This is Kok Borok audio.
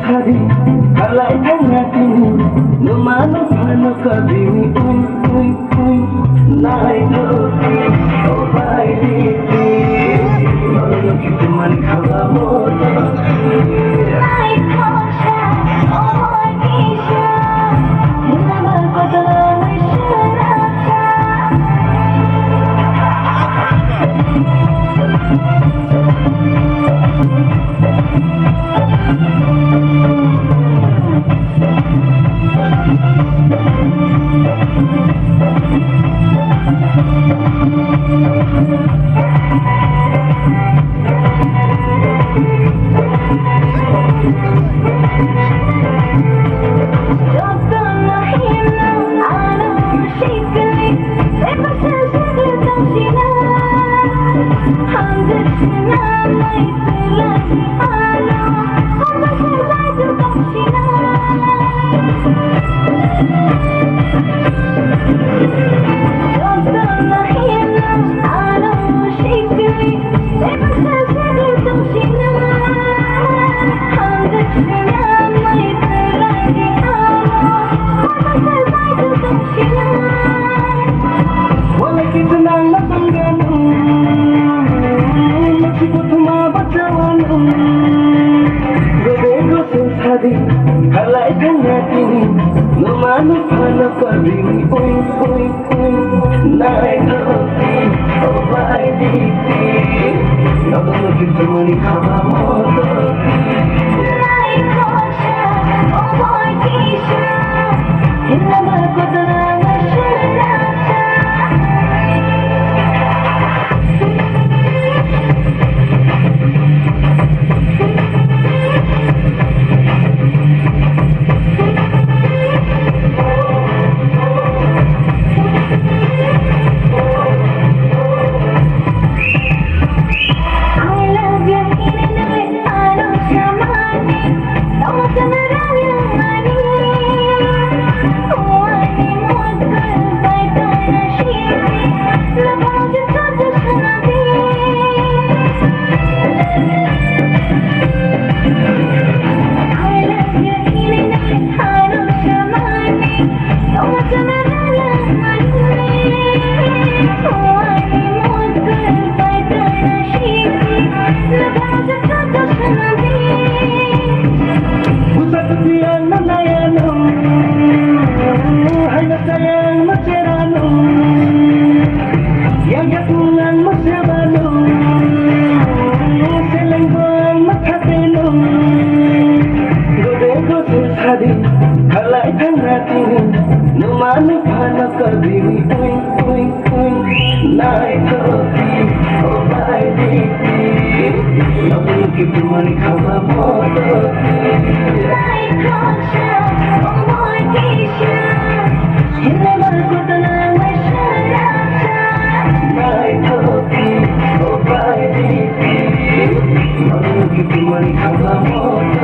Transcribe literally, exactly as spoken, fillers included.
Hari, halai thangna tini, no mano phano kabini, ui, ui, ui. Nai to, o bai di, di. Mano ki tumani khala mo to. Nai to, sha, o bai di, sha. Nai to, sha. Wala kitu nang na tangga nung, masi kutu ma bacawa nung. Gobe gosu sadi, halai thangna tini, no manu phano kabini, ui, ui, ui. Nai to, o bai di, di. No to kitu mani khaba mo to. Busa tuti ang nanaya nung, hai na sayang machera nung, yang ya tulang masya ba nung, seleng bang mathate nung, gode gosu sadi, halai thangna tini, numa nuphano kabini, ui, ui. Nai to ki, o bai di ki, no ki tumani khaba mo to ki. Nai to sha, o moi ki sha, hile mar ko to na mai sha ra sha. Nai to ki, o bai di ki, no ki tumani khaba mo to